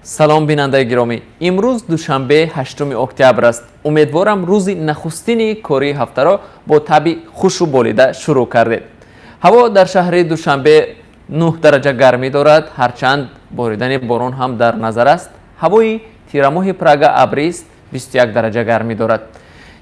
Салом, бинандаи гиромӣ! Имрӯз душанбе, 8 октябр аст. Умедворам, рӯзи нахустини кории ҳафтаро бо табъи хушу болида шурӯъ кардед. Ҳаво дар шаҳри Душанбе 9 дараҷа гармӣ дорад, ҳарчанд боридани борон ҳам дар назар аст. Ҳавои тирамоҳи Прага абрист, 21 дараҷа гармӣ дорад.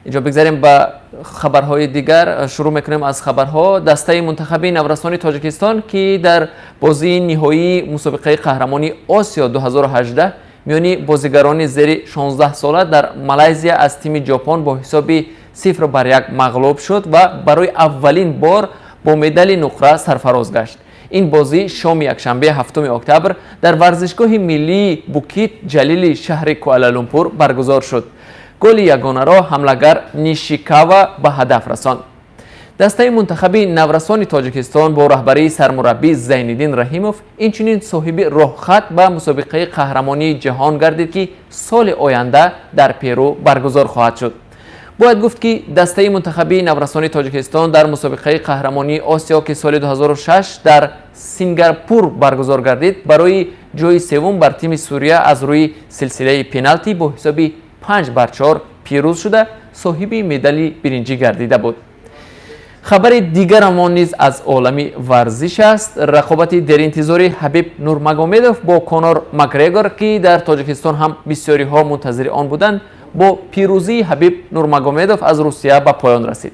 Инҷо бигзарем ба хабарҳои дигар. Шурӯъ мекунем аз хабарҳо. Дастаи мунтахаби наврасони Тоҷикистон, ки дар бозии ниҳоии мусобиқаи қаҳрамонии Осиё 2018 миёни бозигарони зери 16 сола дар Малайзия аз тими Ҷопон бо ҳисоби 0-1 мағлуб шуд ва барои аввалин бор бо медали нуқра сарфароз гашт. Ин бозӣ шоми якшанбе, 7 октябр, дар варзишгоҳи миллии Букит Ҷалили шаҳри Куалалумпур баргузор шуд. Голи ягонаро ҳамлагар Нишикава ба ҳадаф расонд. Дастаи мунтахаби наврасони Тоҷикистон бо раҳбарии сармураббӣ Зайниддин Раҳимов инчунин соҳиби роҳхат ба мусобиқаи қаҳрамонии ҷаҳон гардид, ки соли оянда дар Перу баргузор хоҳад шуд. Бояд гуфт, ки дастаи мунтахаби наврасони Тоҷикистон дар мусобиқаи қаҳрамонии Осиё, ки соли 2006 дар Сингапур баргузор гардид, барои ҷои севум бар тими Сурия аз рӯи силсилаи пеналти бо ҳисоби 5-4 пирӯз шуда, соҳиби медали биринҷӣ гардида буд. Хабари дигарамон низ аз олами варзиш аст. Рақобати деринтизори Ҳабиб Нурмагомедов бо Конор Макгрегор, ки дар Тоҷикистон ҳам бисёриҳо мунтазири он буданд, бо пирӯзии Ҳабиб Нурмагомедов аз Русия ба поён расид.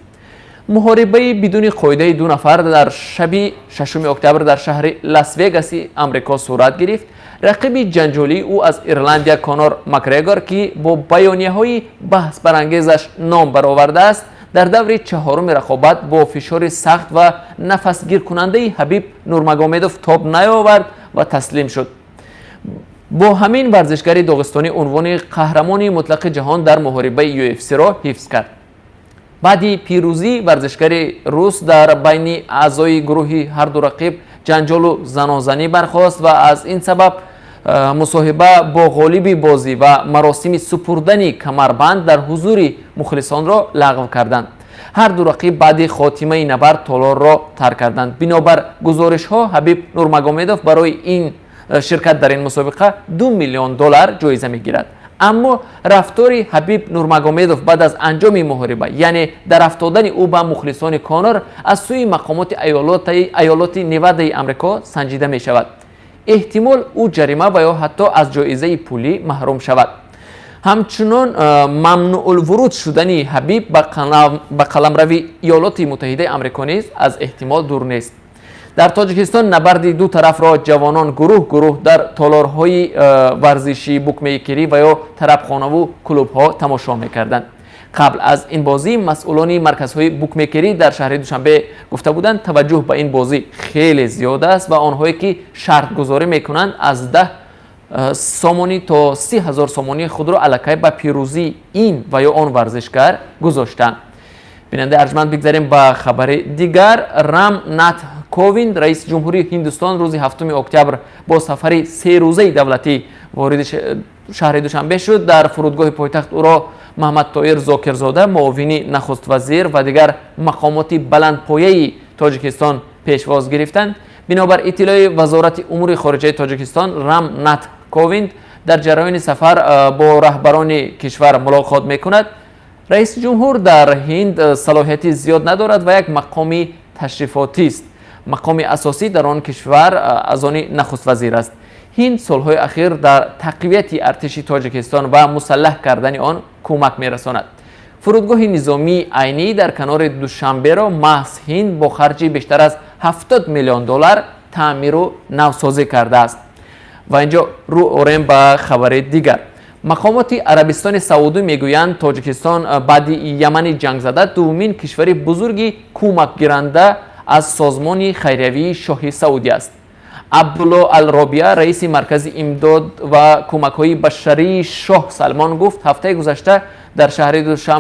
Муҳорибаи бидуни қоидаи ду нафар дар шаби 6 октябр дар шаҳри Лас-Вегаси Амрико сурат гирифт. Рақиби ҷанҷолии ӯ аз Ирландия Конор Макгрегор, ки бо баёнияҳои баҳсбарангезаш ном баровардааст, дар даври чаҳоруми рақобат бо фишори сахт ва нафасгиркунандаи Ҳабиб Нурмагомедов тоб наёвард ва таслим шуд. Бо ҳамин варзишгари доғистонӣ унвони қаҳрамони мутлақи ҷаҳон дар муҳорибаи UFC-ро ҳифз кард. Баъди пирӯзӣ варзишгари рус дар байни аъзои гурӯҳи ҳарду рақиб ҷанҷолу занозанӣ бархост ва аз ин сабаб мусоҳиба бо ғолиби бозӣ ва маросими супурдани камарбанд дар ҳузури мухлисонро лағв карданд. Ҳарду рақиб баъди хотимаи набард толорро тарк карданд. Бинобар гузоришҳо, Ҳабиб Нурмагомедов барои ин ширкат дар ин мусобиқа 2 миллион доллар ҷоиза мегирад. Аммо рафтори Ҳабиб Нурмагомедов баъд аз анҷоми муҳориба, яъне дар афтодани ӯ ба мухлисони Конор, аз сӯи мақомоти аёлоти Невадаи Амрико санҷида мешавад. Эҳтимол, ӯ ҷарима ва ё ҳатто аз ҷоизаи пулӣ маҳрум шавад. Ҳамчунон мамнуъулвуруд шудани Ҳабиб ба қаламрави Иёлоти Муттаҳидаи Амрико низ аз эҳтимол дур нест. Дар Тоҷикистон набарди ду тарафро ҷавонон гурӯҳ гурӯҳ дар толорҳои варзишӣ, букмекерӣ ва ё тарабхонаву клубҳо тамошо мекарданд. Қабл аз ин бозӣ масъулони марказҳои букмекерӣ дар шаҳри Душанбе гуфта буданд, таваҷҷӯҳ ба ин бозӣ хеле зиёд аст ва онҳое ки шартгузорӣ мекунанд, аз 10 сомонӣ то 30 000 сомонии худро аллакай ба пирӯзии ин ва ё он варзишгар гузоштанд. Бинандаи арҷманд, бигзарем ба хабари дигар. Рам Нат Ковинд, раиси ҷумҳурии Ҳиндустон, рӯзи 7 октябр бо сафари серӯзаи давлатӣ вориди шаҳри Душанбе шуд. Дар фурудгоҳи пойтахт ӯро Маҳмадтоир Зокирзода, муовини нахуствазир, ва дигар мақомоти баландпояи Тоҷикистон пешвоз гирифтанд. Бинобар иттилои Вазорати умури хориҷаи Тоҷикистон, Рам Нат Ковинд дар ҷараёни сафар бо раҳбарони кишвар мулоқот мекунад. Раиси ҷумҳур дар Ҳинд салоҳияти зиёд надорад ва як мақоми ташрифотист. Мақоми асосӣ дар он кишвар аз они нахуствазир аст. Ҳинд солҳои ахир дар тақвияти артиши Тоҷикистон ва мусаллаҳ кардани он кӯмак мерасонад. Фурудгоҳи низомии Айнӣ дар канори Душанберо маҳз Ҳинд бо харҷи бештар аз 70 миллион доллар таъмиру навсозӣ кардааст. Ва инҷо рӯ орем ба хабари дигар. Мақомоти Арабистони Саудӣ мегӯянд, Тоҷикистон баъди Ямани ҷангзада дуввумин кишвари бузурги кӯмакгиранда аз созмони хайриявии шоҳи Саудӣ аст. Абдулло Алробия, раиси маркази имдод ва кӯмакҳои башарии шоҳ Салмон, гуфт, ҳафтаи гузашта дар шаҳри Душанбе.